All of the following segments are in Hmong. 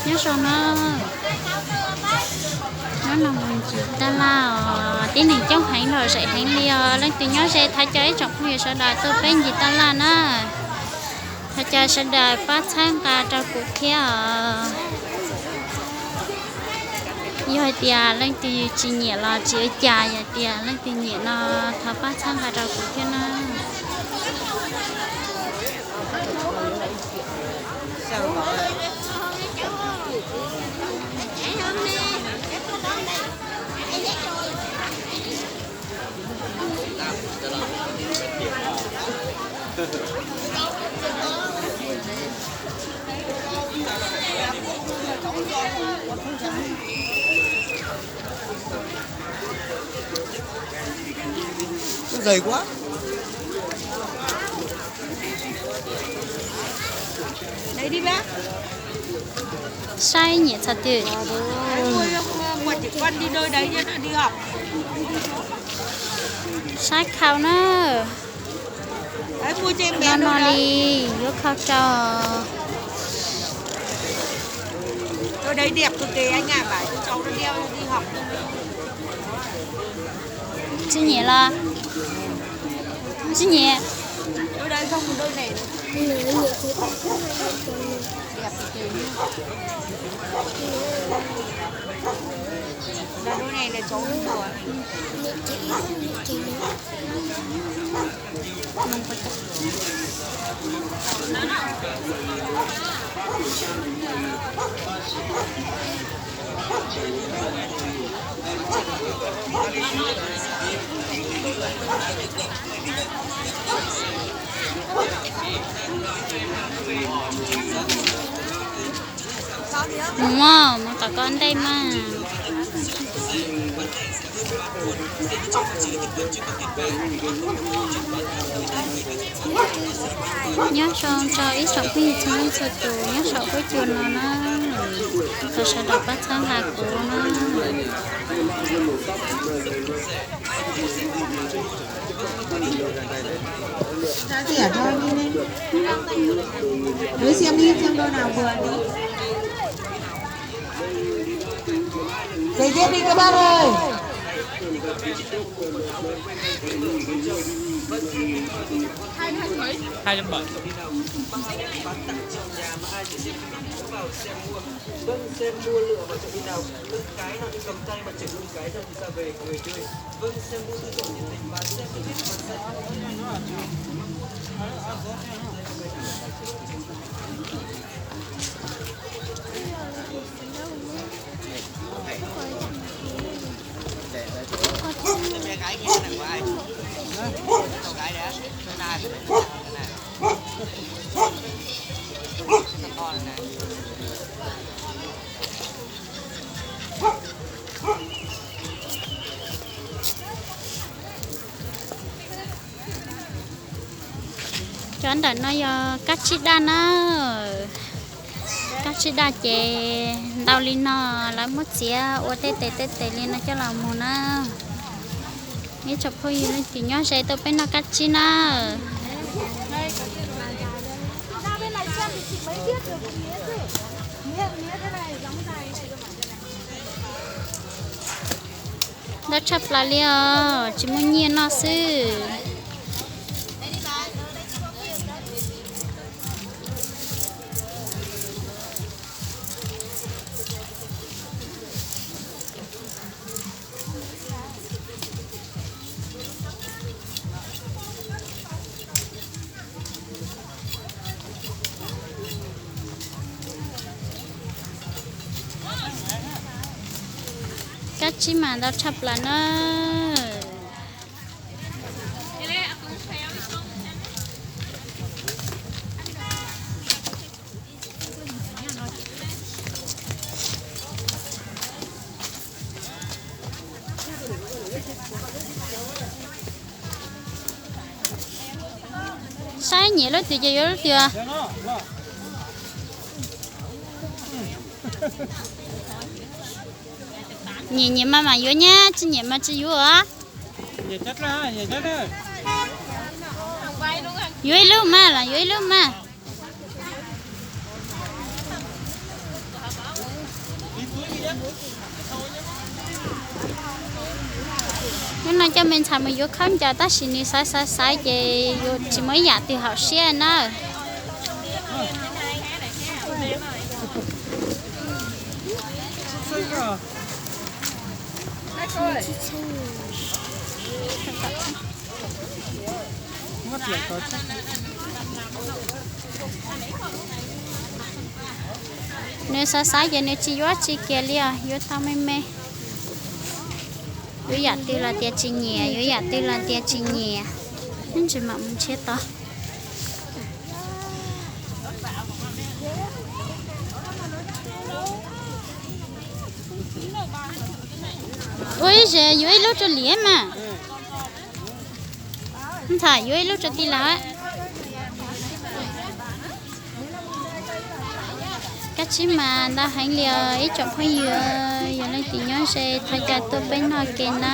Nyob zoo na, hnub no mus ncig taj laj os, tib neeg coob heev los zem heev li os. Leej twg nyob ze thov caw ib tsoom phooj ywg sawv daws tuaj peb ncig taj laj na. Thov caw sawv daws pab txhawb nqa rau kuv thiab os. Yog hais tias leej twg tsis nyiam los tsis ua cas, yog tias leej twg nyiam no thov pab txhawb nqa rau kuv thiab na. Dày quá. Đấy đi bác. Saib nyiam txog twg? Đấy, mua, mua, mua chỉ con đi đôi đấy cho nó đi học. Saib khau na. Đấy, mua cho em bé đôi no đấy. Li, yuav khau rau. Đôi đấy đẹp cực kỳ anh ạ, bảo cho cháu nó đeo đi học. Tsis nyiam los? Tsis nyiam. Đôi đấy không, đôi này. Đẹp cực kỳ. Là đôi này là cháu nó vừa. Mus mog, mus tom ko ntej mas. Nyob zoo rau ib tsoom phooj ywg txhua leej txhua tus nyob saum huab cua no na, thov sawv daws pab txhawb nqa kuv na. Giới thiệu cho đi. Giới thiệu đi, xem đôi nào vừa đi. Giày dép đi các bác ơi. Hai trăm bảy. Vâng, xem mua lựa vào chọn đi nào. Từng cái nó đi cầm tay mà chừng từng cái ra thì ra về người chơi. Vâng, xem mua tự chọn nhiệt tình và xem trực tiếp. Cov ntawm no yog kab tsib daj na. Kab tsib daj ces ntau li no, lawv muab txiav ua tej tes tej tes li no coj los mus na. Ib tsoom phooj ywg leej twg nyob ze tuaj peb noj kab tsib na. Ntau tshaj plaws li os, tsis muaj nyiaj noj xwb. Kab tsib mas ntau tshaj plaws na. Saib nyiam lub twg ces yuav lub twg. Nyiam nyiam mas mam yuav nyab, tsis nyiam mas tsis yuav. Yuav ib lub mas los yuav ib lub mas. Hnub no coj me ntxhais mus yuav khaub ncaws tab sis nws xaiv xaiv xaiv ces yuav tsis muaj ib yam twg haum siab na. Nws xav xav ces nws tsis yuav tsis kiag li os, yuav tau me me. Yuav yam twg los tias tsis nyiam, yuav yam twg los tias tsis nyiam. Ib ntsis mam mus nrhiav tod. Ua ib zes yuav ib lub rau Liam mas. Ntxhais yuav ib lub rau tij laug. Kab tsib mas ntau heev li os ib tsoom phooj ywg, yog leej twg nyob ze thov caw tuaj peb noj ke na.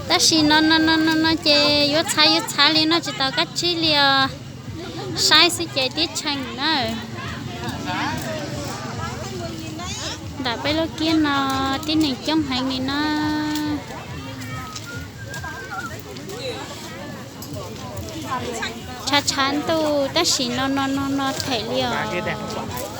Tab sis no no no no no ces yuav txhav yuav txhav li no tsis tau kab tsib li os. Saib xwb ces tib tshee na. Ntawm peb lub kiab no tib neeg coob heev li na. Tshav tshav ntuj tab sis no no no no them li os.